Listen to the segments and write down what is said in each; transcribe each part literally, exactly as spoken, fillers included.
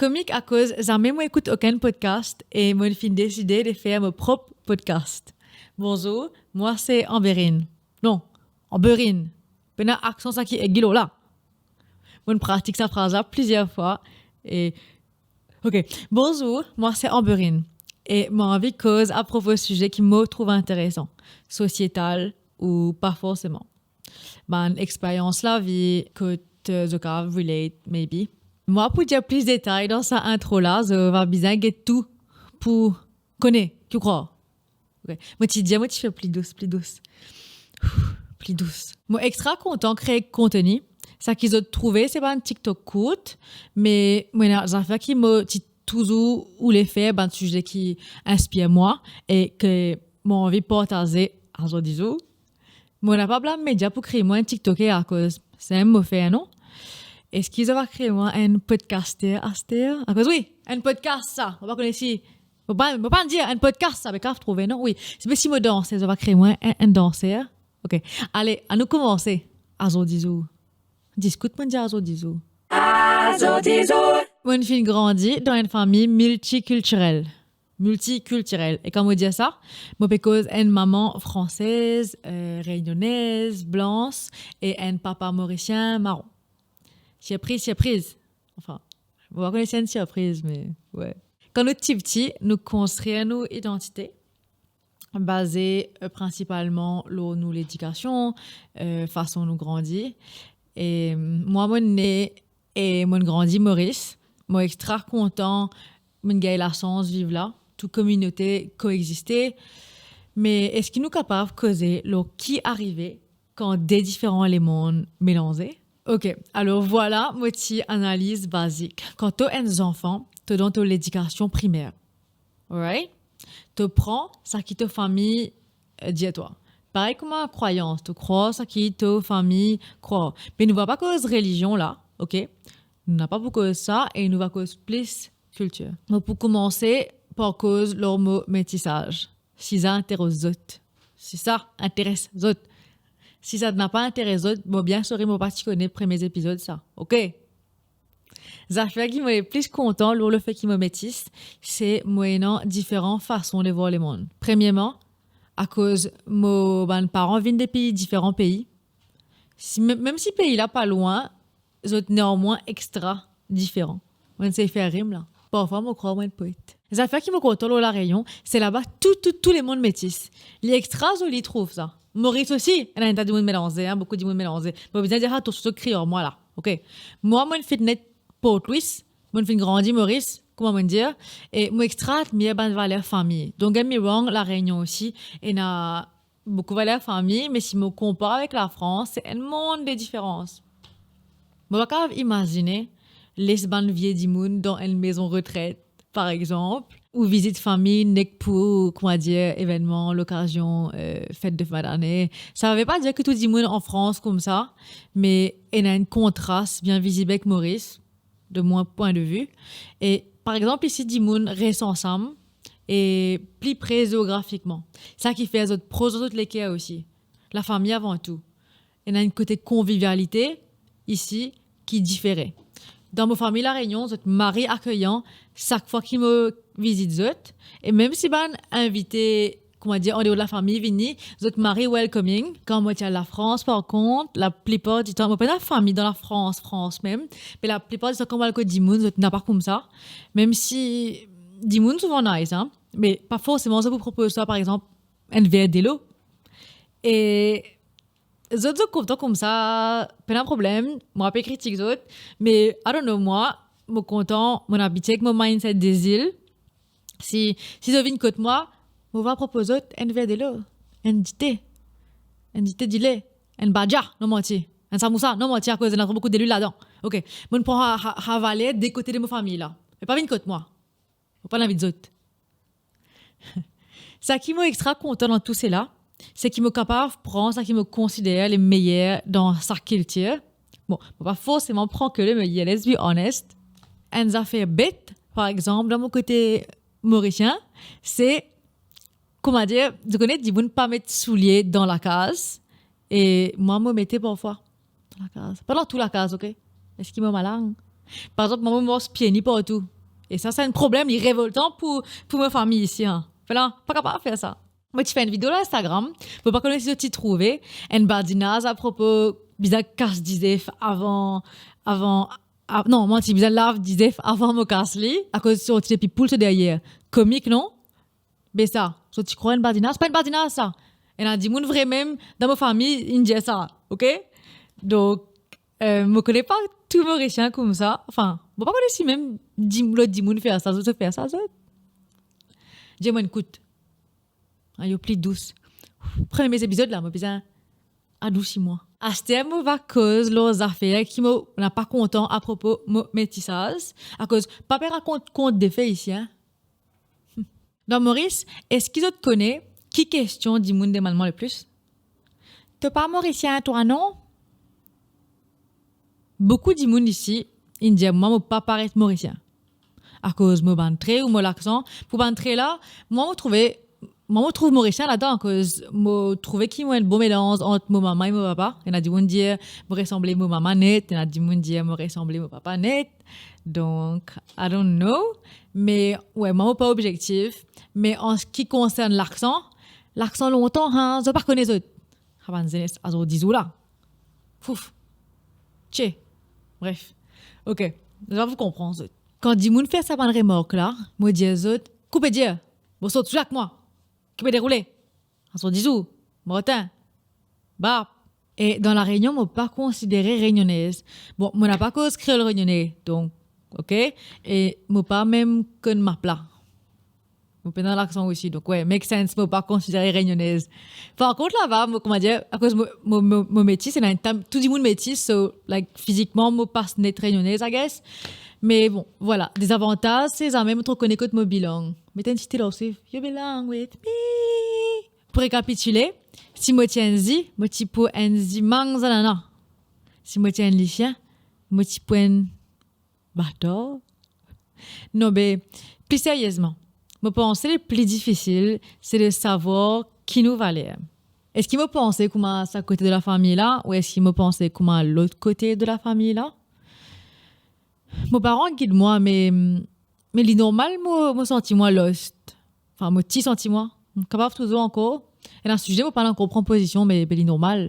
Komik akoz zame mo ekout okenn podcast e mo finn deside de fer mo prop podcast. Bonzour, mwa se Amberine. Non, Amberine. Pena aksan sa ki egi lor la. Mo pratik sa fraz la plizier fwa e, ok. Bonzour, mwa se Amberine e mo anvi koz apropo size ki mo trouv interesan, sosietal ou pa forseman. Bann experyans lavi kot, euh, zot kapav relate, maybe. Mwa pou dir plis detay dan sa intro la, zot va bizin get tou pou kone, ki ou krwar? Ok. Mo ti dir, mo ti fer pli dous, pli dous. Pli dous. Mo extra kontan kree konteni. Sa ki zot trouve, se bann TikTok kourt, me mo ena zafer ki mo ti touzour oule fer, bann size ki inspir mwa e ki mo anvi partaze azour dizour. Mo napa blam media pou kree mwa enn TikToker akoz sa mo fer, non? Eski zot va kree mwa enn podcaster aster? Akoz wi, enn podcast sa. Mo pa kone si, mo pa, mo pa dir enn podcast sa, be kav trouve, non? Wi, si, be si mo danse, zot va kree mwa enn, enn danser. Ok. Ale, anou koumanse. Azour dizour. Diskout, mo dir azour dizour. Azour dizour. Mo finn grandi dan enn fami miltikiltirel. Miltikiltirel. E kan mo dir sa, mo pe koz enn mama fransez, euh, reynyonez, blans, e enn papa morisien, maron. Sirpriz, sirpriz. Anfin, mo pa kone si enn sirpriz, me wi. Kan nou ti piti, nou konstrir nou idantite baze, euh, prinsipalman lor nou ledikasion, euh, fason nou grandi. E, euh, mwa, mo ne e mo grandi Moris. Mo extra kontan mo gagn lasans viv la. Tou kominote koexiste. Me eski nou kapav koze lor ki arive kan de diferan lemond melanze? Ok, alor vwala mo ti analiz bazik. Kan to enn zanfan, to dan to ledikasion primer. Alright? To pran sa ki to fami, euh, dir twa. Parey kouma krwayans, to krwar sa ki to fami krwar. Me nou va pa koz relizion la, ok? Nou napa pou koz sa e nou va koz plis kiltir. Mo pou koumanse par koz lor mo metisaz. Si sa interes zot. Si sa interes zot. Si sa napa interes zot, bon, bien sori, mo pa ti kone premie epizod sa. Ok? Zafer ki mo le plis kontan lor lefe ki mo metis, se mo ena diferan fason de vwar lemond. Premierman, akoz mo bann paran vinn depi diferan pei. Si, mem, mem si pei la pa lwin, zot neanmwin extra diferan. Mo inn sey fer rim la. Parfwa mo krwar mo enn poet. Zafer ki mo kontan lor La Réunion, se laba tou, tou, tou lemond metis. Li extra zoli trouv sa. Moris osi, ena enn ta dimoun melanze, hein, boukou dimoun melanze. Mo bizin dir sa, atansion, zot kriy ar mwa la. Ok. Mwa, mo finn net Port Louis, mo finn grandi Moris, kouma mo dir, e mo extra admir bann valer fami. Don't get me wrong, La Réunion osi ena boukou valer fami, me si mo konpar avek Lafrans, se enn mond de diferans. Mo pa kapav imazine les bann vie dimoun dan enn mezon retret, par exanp, ou vizit fami nek pou, kouma dir, evennman, lokazion, euh, fet de fin dane. Sa ve pa dir ki tou dimoun an Frans koumsa, me ena enn kontras bien vizib ek Moris, de mon pwin de vi. E, par exanp, isi, dimoun res ansam e pli pre zeografikman. Sa ki fer zot pros dan zot leker osi. Lafami avan tou. Ena enn kote konvivialite isi ki difere. Dan mo fami La Réunion, zot mari akeyan sak fwa ki mo vizit zot. E mem si bann invite, kouma dir, andeor lafami vini, zot mari welcoming. Kan mo ti al Lafrans, par kont, laplipar ditan, mo pena fami dan Lafrans, Frans mem, me laplipar ditan, kan mo al kot dimoun, zot napa koumsa. Mem si dimoun souvan nice, hein, me pa forseman zot pou propoz twa, par exanp, enn ver delo. E zot, zot kontan koumsa, pena problem, mo pa pe kritik zot, me I don't know, mwa, mo kontan, mo abitie ek mo mindset de zil. Si, si zot vinn kot mwa, mo va propoz zot enn ver delo, enn dite, enn dite dile, enn badja, non manti, enn samousa, non manti, akoz ena tro boukou delwil ladan. Ok, mo pran sa, sa, sa valer de kote de mo fami la. Me pa vinn kot mwa. Mo pa invit zot. Sa ki mo extra kontan dan tou sela, se ki mo kapav pran sa ki mo konsider le meyer dan sak kiltir. Bon, mo pa forseman pran ke le meyer, let's be honest. Enn zafer bet, par exanp, dan mo kote morisien, se, kouma dir, zot kone dimoun pa met soulie dan lakaz, e mwa, mo mete parfwa dan lakaz. Pa dan tou lakaz, ok? Eski mo malang? Par exanp, mwa, mo mars pie ni partou. E sa, se enn problem, li revoltan pou, pou mo fami isi, an. Vwala, pa kapav fer sa. Mo ti fer enn video lor Instagram, mo pa kone si zot ti trouve, enn badinaz apropo bizin kas dizef avan, avan, a-, non, mo ti bizin lav dizef avan mo kas li, akoz sorti depi poul so deryer. Komik, non? Be sa, zot ti krwar enn badinaz? Pa enn badinaz sa. Ena dimoun vremem dan mo fami inn dir sa, ok? Donk, euh, mo kone pa tou Morisien koumsa. Anfin, mo pa kone si mem dim-, lot dimoun fer sa, zot, zot fer sa, zot. Dir mwa, ekout, ayo pli dous. Premie epizod la, mo bizin adousi mwa. Aster mo va koz lor zafer ki mo napa kontan apropo mo metisaz, akoz pa pe rakont kont defe isi, en. Dan Moris, eski zot kone ki kestion dimoun demann mwa leplis? To pa Morisien twa, non? Boukou dimoun isi inn dir mwa mo pa paret Morisien. Akoz mo bann tre ou mo laksan, pou bann tre la, mwa mo trouve, mwa mo trouv Morisien ladan, akoz mo trouve ki mo enn bon melanz ant mo mama e mo papa. Ena dimoun dir mo resanble mo mama net, ena dimoun dir mo resanble mo papa net. Donk, I don't know. Me, we, mwa mo pa objektif. Me an se ki konsern laksan, laksan lontan, hein, zot pa kone zot. Sa bann zenes azordi zour la. Fouf. Tye. Bref. Ok. Zot pa pou konpran, zot. Kan dimoun fer sa bann remark la, mo dir zot, koupe dir. Bon, sort, swiv ak mwa. Ki pe deroule? Azordi zour. Martin. Barb. E dan La Reynion, mo pa konsidere Reynionnez. Bon, mo napa koz kreol reynione, donk, ok? E mo pa mem konn map la. Mo pena laksan osi, donk, we, make sense, mo pa konsidere Reynionnez. Par kont, laba, mo, kouma dir, akoz mo, mo, mo, mo metis, ena enn ta, tou dimoun metis, so, like, fizikman, mo pas net Reynionnez, I guess. Me bon, vwala, dezavantaz, se zame mo tro kone kot mo belong. Met enn ti stylo, swiv, you belong with me. Pou rekapitile, si mo ti enn zi, mo ti pou enn zimang zanana. Si mo ti enn lisien, mo ti pou enn batar. Non, be, pli seriezman, mo panse le pli difisil, se de savwar ki nou valer. Eski mo panse kouma sa kote de lafami la, ou eski mo panse kouma lot kote de lafami la? Mo paran gid mwa, me, me li normal mo, mo santi mwa lost. Anfin, mo ti santi mwa. Mo kapav touzour ankor. Ena size mo pa ankor pran pozision, me, me li normal.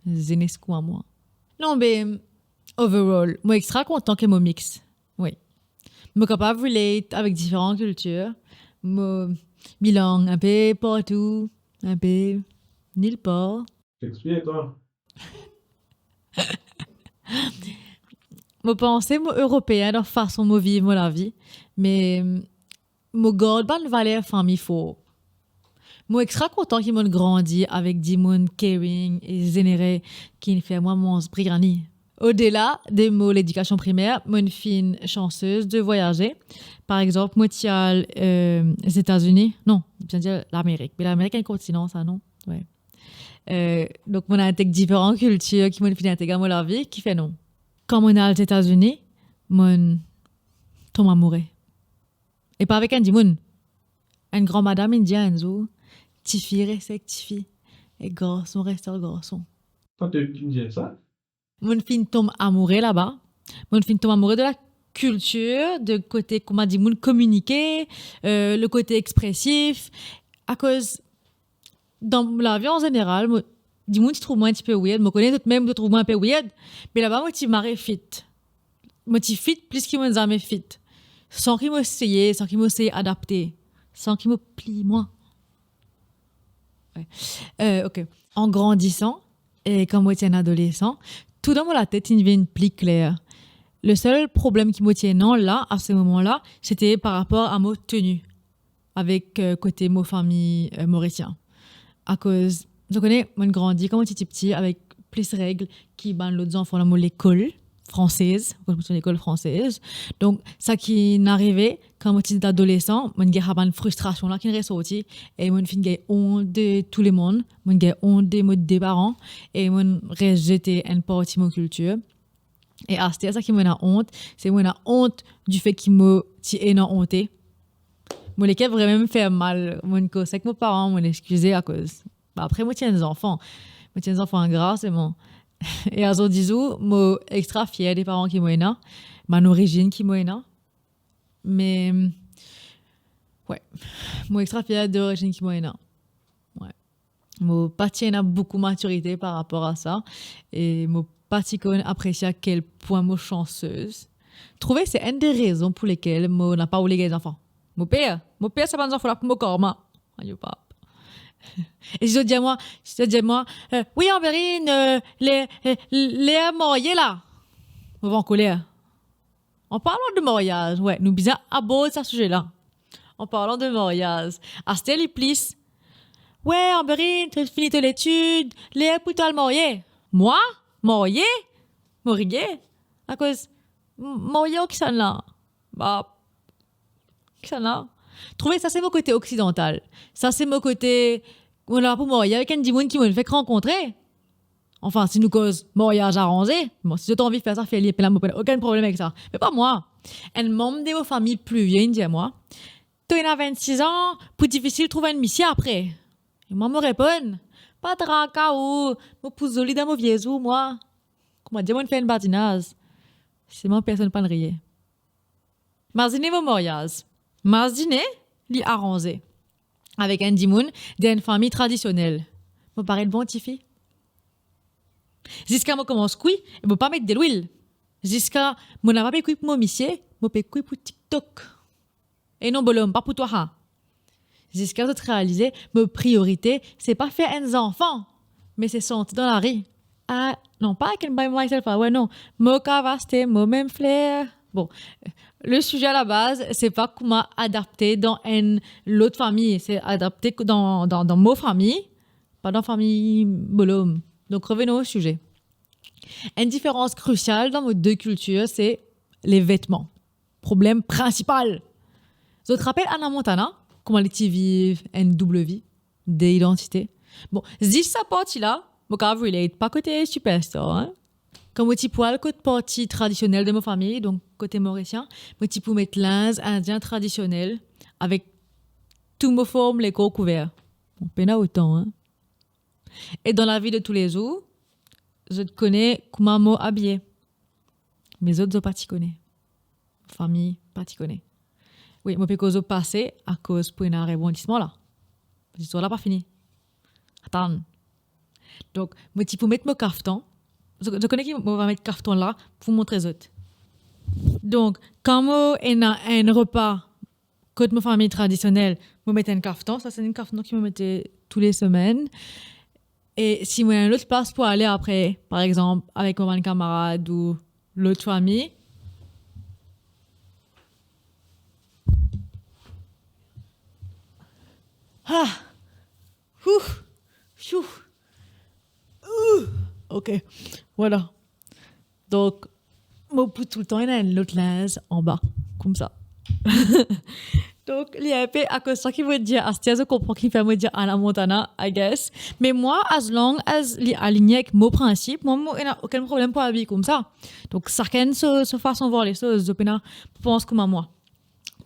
Zenes kouma mwa. Non, be, overall, mo extra kontan ki mo mix. Wi. Mo kapav relate avek diferan kiltir. Mo belong inpe partou, inpe nilpar. Shakespeare, twa. Mo panse mo Eropeen dan fason mo viv mo lavi, me mo gard bann valer fami for. Mo extra kontan ki mo'nn grandi avek dimoun caring e zenere ki'nn fer mwa manz briani. Odela de mo ledikasion primer, mo'nn finn sansez de vwayaze. Par exanp, mo ti al, euh, Zetazini, non, bizin dir Lamerik, me Lamerik enn kontinan sa, non? We. Euh, donk, mo'nn integ diferan kiltir ki mo'nn finn integ dan mo lavi, ki fer non. Kan mo'nn al Zetazini, mo'nn tom amoure. E pa avek enn dimoun. Enn gran madam inn dir enn zour, "Tifi res ek tifi, e garson res ar garson." Twa, to ki'nn dir sa? Mo'nn finn tom amoure laba. Mo'nn finn tom amoure de lakiltir, de kote kouma dimoun kominike, euh, le kote expresif. Akoz dan lavi an zeneral, mo, dimoun ti trouv mwa enn tipe weird. Mo kone zot mem, zot trouv mwa enpe weird. Me laba, mo ti mari fit. Mo ti fit plis ki mo'nn zame fit. San ki mo seye, san ki mo seye adapte. San ki mo pliy mwa. We. Euh, ok. An grandisan, e kan mo ti enn adolesan, tou dan mo latet inn vinn pli kler. Le sel problem ki mo ti ena la, a se moman la, se te par rapor a mo teni avek, euh, kote mo fami, euh, morisien. Akoz, zot kone, mo'nn grandi kan mo ti tipti avek plis reg ki bann lot zanfan dan mo lekol fransez, kan mo ti lekol fransez. Donk, sa ki'nn arive, kan mo ti adolesan, mo'nn gagn sa bann fristrasion la ki'nn resorti, e mo'nn finn gagn ont de tou lemonn, mo'nn gagn ont de mo de paran, e mo'nn res zete enn parti mo kiltir. E aster, sa ki mo ena ont, se mo ena ont dife ki mo ti ena onte. Mo leker vremem fer mal, mo'nn koz ek mo paran, mo'nn eskize akoz, ba, apre mo ti enn zanfan. Mo ti enn zanfan ingra, selman. E azordi zour, mo extra fier de paran ki mo ena. bann orizinn ki mo ena. Me, we, mo extra fier de lorizinn ki mo ena. We. Mo pa ti ena boukou matirite par rapor a sa, e mo pa ti konn apresie a kel pwin mo sansez. Trouve se enn de rezon pou lekel mo napa oule gagn zanfan. Mo per, mo per sa bann zanfan la pou mo karma. Ayo pap. E si zot dir mwa, si zot dir mwa, eh, "Wi, Amberine, eh, le, eh, ler marye la." Mo va ankoler. An parlan de maryaz, we, nou bizin abord sa size la. An parlan de maryaz, aster li plis, "We, Amberine, to fini to letid, ler pou to al marye." Mwa? Marye? Mo riye. Akoz, m-, marye ar kisannla? Ba, kisannla? Trouve sa se mo kote oksidantal. Sa se mo kote, mo la pou marye avek enn dimoun ki mo fek rankontre. Anfin, si nou koz maryaz aranze, bon, si zot anvi fer sa, fer li, pena, mo pena okenn problem avek sa. Me pa mwa. Enn manm de mo fami pli vie inn dir mwa, "To ena vennsis an, pou difisil trouv enn misie apre." E mwa, mo reponn, "Pa traka ou, mo pou zoli dan mo vie zour, mwa." Kouma dir, mo'nn fer enn badinaz. Selman personn pa'nn riye. Mazine mo maryaz. Mazine li aranze avek enn dimoun de enn fami tradisionel. Mo paret bon tifi. Ziska mo koumans kwi, e mo pa met delwil. Ziska mo napa pe kwi pou mo misie, mo pe kwi pou TikTok. E non, bolom, pa pou twa, ha. Ziska zot realize mo priorite, se pa fer enn zanfan, me se santi dan lari. Ah, non, pa I can buy myself, ah, we, non. Mo kav aste mo mem fler. Bon, le size alabaz, se pa kouma adapte dan enn lot fami, se adapte dan, dan, dan mo fami, pa dan fami bolom. Donk, revenons au sujet. Enn diferans krisial dan mo de kiltir, se le vetman. Problem prinsipal. Zot rapel Hannah Montana, kouma li ti viv enn doub vi, de idantite? Bon, zis sa parti la, mo kav relate, pa kote superstar, hein. Kan mo ti pou al kot parti tradisionel de mo fami, donk kote morisien, mo ti pou met linz indien tradisionel avek tou mo form lekor kouver. Bon, pena otan, hein. E dan lavi de toulezour, zot kone kouma mo abiye. Me zot, zot pa ti kone. Fami pa ti kone. Wi, mo pe koz o pase akoz pou ena rebondisman la. Zistwar la pa fini. Atann. Donk, mo ti pou met mo kaftan. Zot, zot kone ki mo va met kaftan la pou montre zot. Donk, kan mo ena enn repa kot mo fami tradisionel, mo met enn kaftan. Sa se enn kaftan ki mo mete tou le semenn. E si mo ena lot plas pou ale apre, par exanp, avek mo bann kamarad ou lot fami, ah! Ouf! Ouf! Ouh! Ok, vwala. Donk, mo pou toultan ena enn lot linz anba, koumsa. Donk, li inpe akoz sa ki mo dir, aster zot konpran kifer mo dir Hannah Montana, I guess. Me mwa, as long as li aligne ek mo prinsip, mwa, mo ena okenn problem pou abiy koumsa. Donk, sakenn so, so fason vwar lesoz, zot pena pou pans kouma mwa.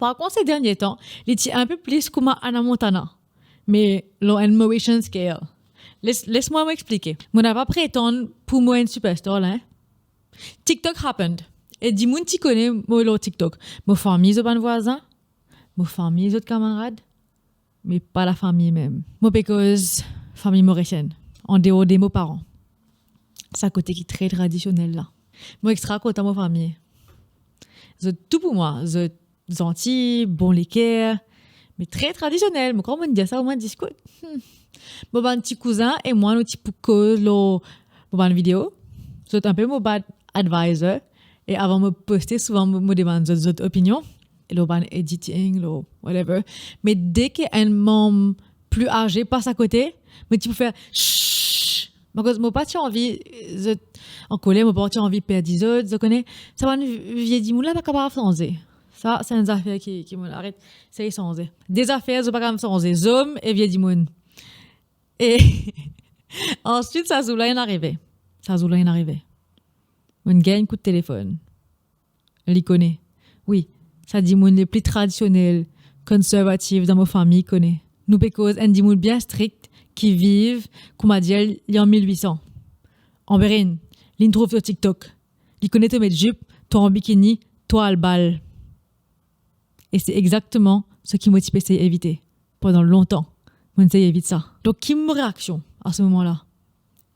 Par kont, se dernie tan, li ti inpe plis kouma Hannah Montana, me lor enn move scale. Les, les mwa mo explike. Mo napa pretann pou mo enn superstar la, hein. TikTok happened. E dimoun ti kone mo lor TikTok. Mo fami, zot bann vwazin. Mo fami, zot kamarad. Me pa lafami mem. Mo pe koz fami morisienn, andeor de mo paran. Sa kote ki tre tradisionel la. Mo extra kontan mo fami. Zot tou pou mwa, zot zanti, bon leker, me tre tradisionel. Mo krwar mo'nn dir sa omwin dis kout. Hmm. Mo bann ti kouzin e mwa, nou ti pou koz lor mo bann video. Zot inpe mo bann advisor. E avan mo poste, souvan mo, mo demann zot, zot opinion. Lor bann editing, lor whatever. Me deki enn manm pli aze pas akote, mo ti pou fer shh. Akoz mo pa ti anvi zot ankoler, mo pa ti anvi perdi zot, zot kone, sa bann vie dimoun la pa kapav sanze. Sa, se enn zafer ki, ki mo aret, sey sanze. De zafer, zot pa kapav sanze, zom e vie dimoun. E answit, sa zour la inn arive. Sa zour la inn arive. Mo'nn gagn kout telefonn. Li kone. Wi, sa dimoun le pli tradisionel, konservatif dan mo fami kone. Nou pe koz enn dimoun bien strik ki viv, kouma dir, li an mil wit san. Amberine, li'nn trouv to TikTok. Li kone to met zip, to an bikini, twal bal. E se exakteman seki mo ti pe sey evite pandan lontan. Mo ti sey evit sa. Donk, ki mo reaksion a se moman la?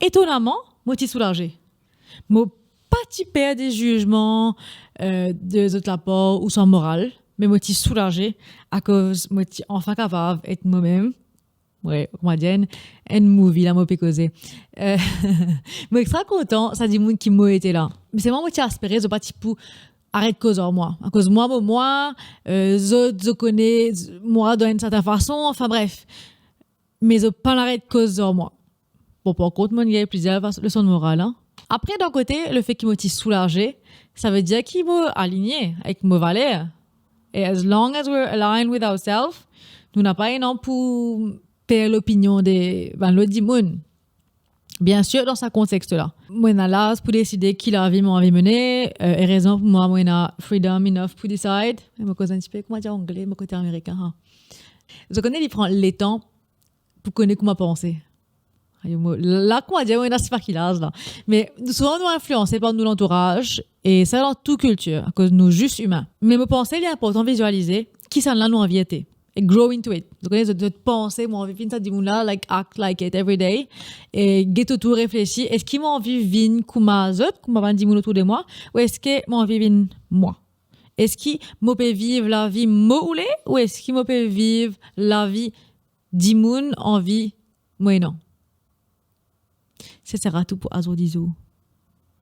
Etonaman, mo ti soulaze. Mo pa ti per de zizman, eh, de zot lapar ouswa moral, me mo ti soulaze akoz mo ti anfin kapav et momem. Wi, kouma dir, enn, enn movie la, mo pe koze. Eh, mo extra kontan sa dimoun ki mo ete la. Me selman mo ti espere zot pa ti pou aret koz ar mwa. Akoz mwa, mo mwa, eh, zot, zot kone mwa dan enn sertin fason, anfin bref. Me zot pa'nn aret koz ar mwa. Bon, par kont, mo'nn gagn plizier leson moral, hein. Apre, dan kote, lefet ki mo ti soulaze, savedir ki mo aligne avek mo valer. E as long as we're aligned with ourselves, nou napa ena pou per lopinion de bann lot dimoun. Biensir, dan sa kontext la, mo ena laz pou deside ki lavi mo anvi mene. Eh, erezman pou mwa, mo ena freedom enough pou decide. Me mo koz enn tipe, kouma dir angle, mo kote amerikin, ha. Zot kone, li pran letan pou kone kouma panse. Ayo, mo, la, kouma dir, mo ena sipa ki laz la. Me nou souvan nou inflianse par nou lantouraz, e sa dan tou kiltir, akoz nou zis imin. Me mo panse li inportan vizialize kisannla nou anvi ete. E grow into it. Zot kone, zot, zot panse, mo anvi vinn sa dimoun la, like, act like it every day. E get otour, reflesi, eski mo anvi vinn kouma zot, kouma bann dimoun otour de mwa, ou eski mo anvi vinn mwa? Eski mo pe viv lavi mo oule, ou eski mo pe viv lavi dimoun anvi mo ena? Se sera tou pou azordi zour.